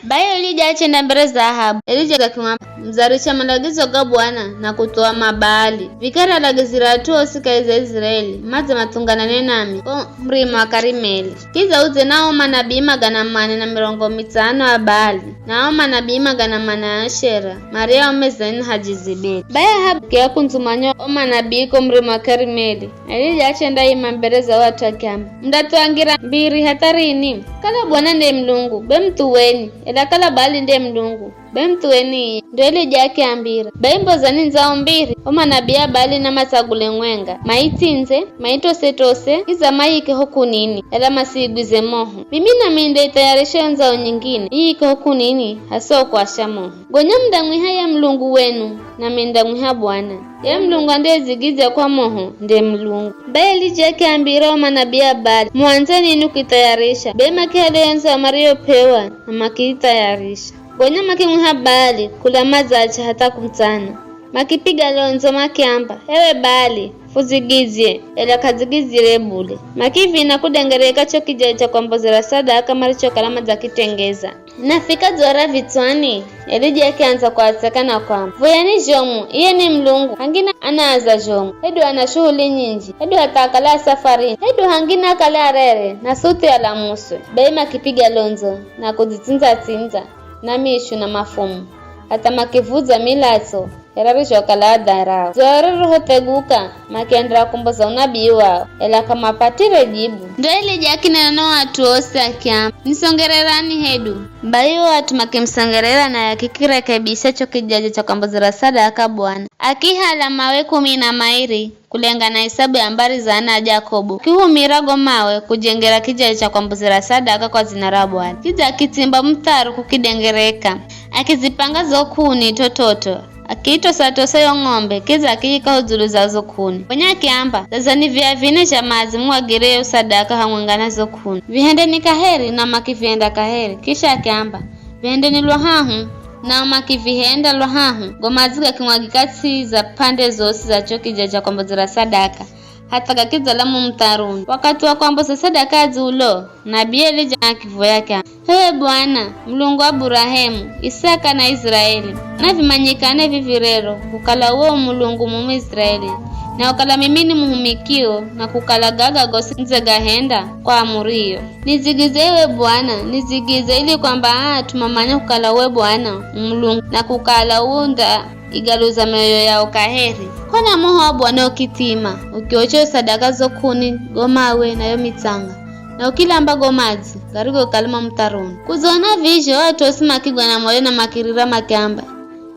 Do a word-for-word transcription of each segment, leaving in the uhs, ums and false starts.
Bai Elija achenda mbere za Ahabu. Elija akimwamba, "Muzarisha malagizo ga Bwana na kuthuwa Mabaali. Vikara alagizira at'u osi kahi za Iziraeli madze mathunganane nami ko murima wa Karimeli. Kidza udze na o manabii magana mane na mirongo mitsano a Baali, na o manabii magana mane a Ashera, mario mezani ha Jezebeli." Bai Ahabu akiakundzumanya o manabii ko murima wa Karimeli. Elija achendaima mbere za o at'u akiamba, "Mundathuwa ngira mbiri hatha rini? Kala Bwana nde Mulungu, be muthuweni, ela kala Baali nde Mulungu, be muthuweni iye." Ndo Elija akiambira, "Bai mbozani ndzao mbiri, o manabii a Baali namatsagule mwenga, maitsindze, maitose-tose, kidza mayike ho k'unini, ela masiigwize moho. Mimi nami nindaithayarisha yo ndzao nyingine, iyike ho k'unini, hasiho kuasha moho. Gonya mundamwiha ye Mulungu wenu, nami nindamwiha Bwana. Ye Mulungu andiyedzigidzya kwa moho nde Mulungu." Bai Elija akiambira o manabii a Baali, "Muandze nini kuithayarisha?" Bai makihala yo ndzao mariyop'ewa na makiithayarisha. Gonya makimwiha Baali kula madzach'a hatha mutsana. Makipiga londzo makiamba, "Ewe Baali, fudzigidzye," ela k'adzigidzire bule. Makivina kudengereka cho kijai cha kwambozera sadaka marichokala madzakitengeza. Nafika dzuwa ra vitswani, Elija akiandza kuatseka na kuamba, "Vuyani zhomu, iye ni Mulungu, hangina anaaza zhomu, hedu ana shuhuli nyinji, hedu hatha akale a safarini, hedu hangina akale arere, na suthi alamuswe." Bai makipiga londzo na kudzitsindza-tsindza na mishu na mafumu, hatha makivudza milatso, era rizhokala adharau. Dzuwa ririhotheguka, makienderera kumboza unabii wao, ela k'amapatire jibu. Ndo Elija akinena na o at'u osi akiamba, "Nisongererani hedu." Bai o at'u makimusongerera, naye akikirekebisha cho kijai cha kwambozera sadaka Bwana. Akihala mawe kumi na mairi, kulengana na isabu ya mbari za ana a Jakobu, akihumira go mawe kujengera kijai cha kwambozera sadaka kwa dzina ra Bwana. Kidza akitsimba mutharu kukidengereka, akizipanga zo k'uni t'ot'ot'o, akiitosa-tosa yo ng'ombe, kidza akiika ho dzulu za zo k'uni. Gonya akiamba, "Zazani viya vine zha madzi mumwagire yo sadaka hamwenga na zo k'uni." Vihendeni kaheri, na makivihenda kaheri. Kisha akiamba, "Vihendeni lwa hahu," nao makivihenda lwa hahu. Go madzi gakimwagika ts'i za p'ande zosi za cho kijai cha kwambozera sadaka, hatha gakidzala mo mutharuni. Wakathi wa kwamboza sadaka ya dzulo, nabii Elija akivoya akiamba, "H'ewe Bwana, Mulungu wa Aburahemu, Isaka na Iziraeli, navimanyikane vivi rero kukala uwe u Mulungu mumu Iziraeli, na kukala mimi ni muhumikio, na kukala gaga gosi nidzegahenda kwa amurio. Nidzigize iwe Bwana, nidzigize ili kwamba aa at'u mamanye kukala uwe Bwana u Mulungu, na kukala uwe undaigaluza mioyo yao kaheri." Kona moho wa Bwana ukithima, ukiocha yo sadaka zo k'uni, go mawe na yo mitsanga, na ukilamba go madzi garigokala mo mutharuni. Kudzona vizho, o at'u osi makigwa na moyo na makirira makiamba,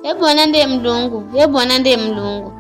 "Ye Bwana ndiye Mulungu, ye Bwana ndiye Mulungu."